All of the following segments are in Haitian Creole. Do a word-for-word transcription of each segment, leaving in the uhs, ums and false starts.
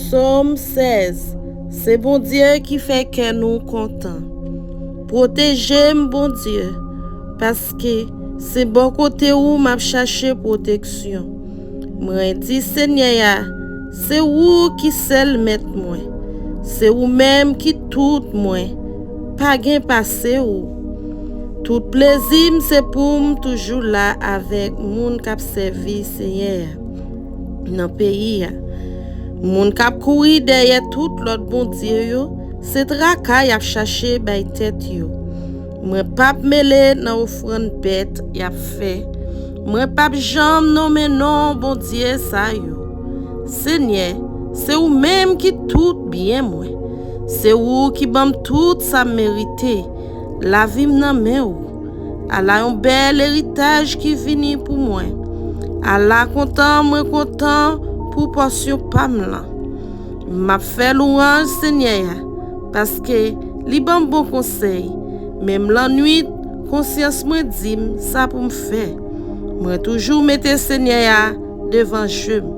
Sòm sèz. Se Bondye ki fè kè nou kontan. Pwoteje m, Bondye, paske se bò kote ou m ap chache pwoteksyon. Mwen di Senyè a, se ou ki sèl mèt mwen. Se ou menm ki tout mwen. Pa gen pase ou. Tout plezi m se pou m toujou la avèk moun k ap sèvi Senyè a nan peyi a. Moun k ap kouri dèyè tout lòt bondye yo, se traka y ap chache bay tèt yo. Mwen p ap mele nan ofrann bèt y ap fè. Mwen p ap janm nonmen non bondye sa yo. Senyè, se ou menm ki tout byen mwen. Se ou ki ban m tout sa m merite. Lavi m nan men ou. Ala yon bèl eritaj ki vini pou mwen. Ala kontan mwen kontan pou pòsyon pa m lan. M ap fè lwanj Senyè a, paske li ban m bon konsèy. Menm lannwit, konsyans mwen di m sa pou m fè. Mwen toujou mete Senyè a devan je m,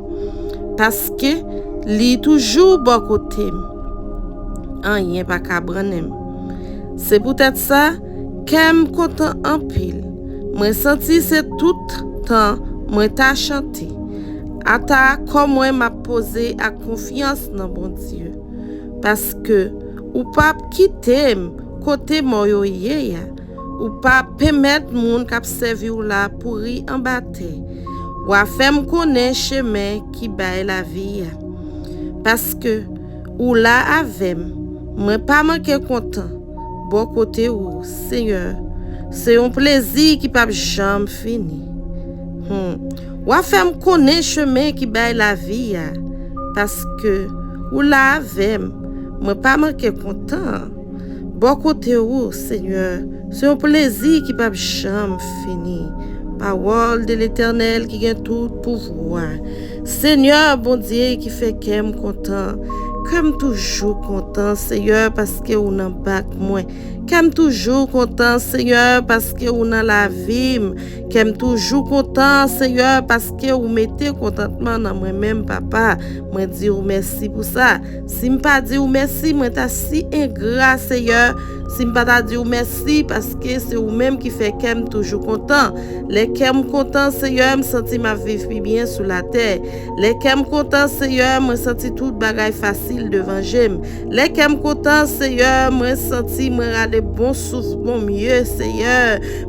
paske li toujou bò kote m. Anyen pa ka brannen m. Se poutèt sa, kè m kontan anpil. Mwen santi se tout tan mwen ta chante. Ata kò mwen m ap poze ak konfyans nan Bondye. Paske ou p ap kite m kote mò yo ye a. Ou p ap pèmèt moun k ap sèvi w la pouri anba tè. W a fè m konnen chemen ki bay lavi a. Paske ou la avè m, mwen pa manke kontan. Bò kote ou, Senyè, se yon plezi ki p ap janm fini. Hmm. W a fè m konnen chemen ki bay lavi a. Paske ou la avè m, mwen pa manke kontan. Bò kote ou, Senyè, se yon plezi ki p ap janm fini. Pawòl de Letènèl ki gen tout pouvwa. Senyè, Bondye ki fè kè m kontan. Kè m toujou kontan, Senyè, paske ou nan bak mwen. Kè m toujou kontan, Senyè, paske ou nan lavi m. Kè m toujou kontan, Senyè, paske ou mete kontantman nan mwen menm, Papa. Mwen di ou mèsi pou sa. Si m pa di ou mèsi, mwen ta si engra, Senyè. Si m pa ta di ou mèsi, paske se ou menm ki fè kè m toujou kontan. Lè kè m kontan, Senyè, m santi m ap viv pi byen sou latè. Lè kè m kontan, Senyè, mwen santi tout bagay fasil devan je m. Lè kè m kontan, Senyè, mwen santi mwen rale bon souf, bon mye, Senyè.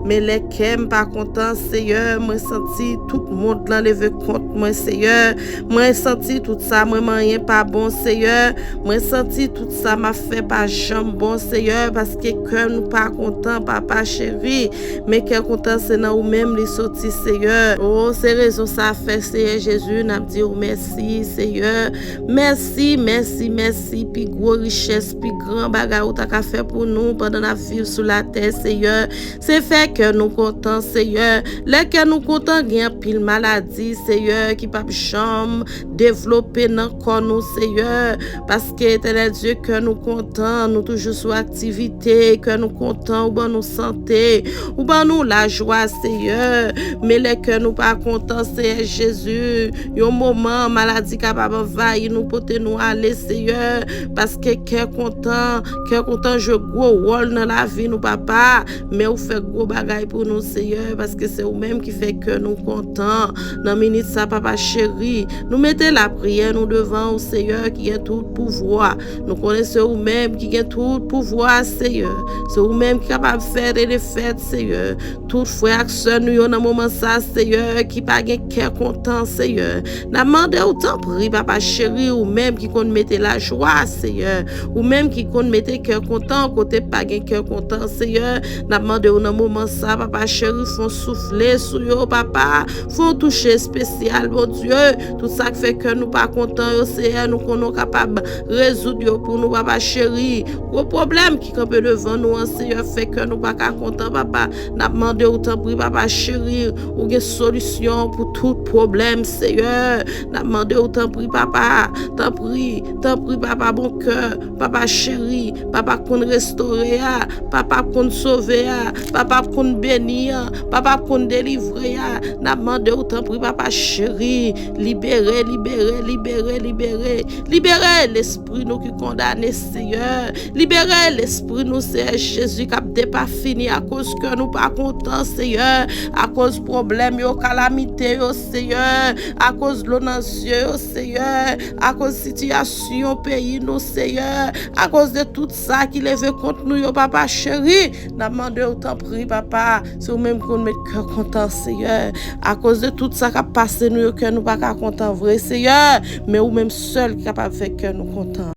Men lè kè m pa kontan, Senyè, mwen santi tout mond lan leve kont mwen, Senyè. Mwen santi tout sa mwen manyen pa bon, Senyè. Mwen santi tout sa m ap fè pa janm bon, Senyè, paske kè nou pa kontan, Papa cheri. Men kè kontan se nan ou menm li soti, Senyè. O, se rezon sa fè, Senyè Jezi, n ap di ou mèsi, Senyè. Mèsi, mèsi, mèsi. Pi gwo richès, pi gran bagay ou ta ka fè pou nou pandan n ap viv sou latè, Senyè. Se fè kè nou kontan, Senyè. Lè kè nou kontan, gen anpil maladi, Senyè, ki p ap janm devlope nan kò nou, Senyè. Paske, Etènèl Dye, kè nou kontan, nou toujou sou aktivite, kè nou kontan, ou ban nou sante, ou ban nou lajwa, Senyè. Men lè kè nou pa kontan, Senyè Jezi, yon moman, maladi kapab anvayi nou, pote nou ale, Senyè. Paske kè kontan, kè kontan jwe gwo wòl nan lavi nou, Papa. Men ou fè gwo bagay pou nou, Senyè, paske se ou menm ki fè kè nou kontan. Nan minit sa, Papa cheri, nou mete lapriyè nou devan ou, Senyè, ki gen tout pouvwa. Nou konnen se ou menm ki gen tout pouvwa, Senyè. Se ou menm ki kapab fè e defèt, Senyè. Tout frè ak sè nou yo nan moman sa, Senyè, ki pa gen kè kontan, Senyè. N ap mande ou tanpri, Papa cheri, ou menm ki konn mete lajwa, Senyè. Ou menm ki konn mete kè kontan kote pa gen kè kontan, Senyè. N ap mande ou nan moman sa, Papa cheri, fè yon soufle sou yo, Papa. Fè yon touche espesyal, Bondye. Tout sa k fè kè nou pa kontan yo, Senyè, nou konnen ou kapab rezoud yo pou nou, Papa cheri. Gwo pwoblèm ki kanpe devan nou an, Senyè, fè kè nou pa ka kontan, Papa. N ap mande ou tanpri, Papa cheri, ou gen solisyon pou tout pwoblèm, Senyè. N ap mande ou tanpri, Papa, tanpri, Tanpri, papa bon kè, papa cheri, papa k konn restore a, papa k konn sove a, papa k konn beni an, papa k konn delivre a, n ap mande w, tanpri, papa cheri, libere, libere, libere, libere, libere lespri nou ki kondane, Seyè. Libere lespri nou, Seyè Jezi, k ap depafini akoz kè nou pa kontan, Seyè, akoz pwoblèm yo, kalamite yo, Seyè, akoz dlo nan zye yo, Seyè, akoz sitiyasyon peyi nou, Seyè, akoz de tout sa ki leve kont nou yo, papa cheri. N ap mande w, tanpri, papa, se ou menm ki konn met kè kontan, Seyè. Akoz de tout sa k ap pase nou yo, kè nou pa ka kontan vre, Seyè. Men ou menm sèl ki kapab fè kè nou kontan.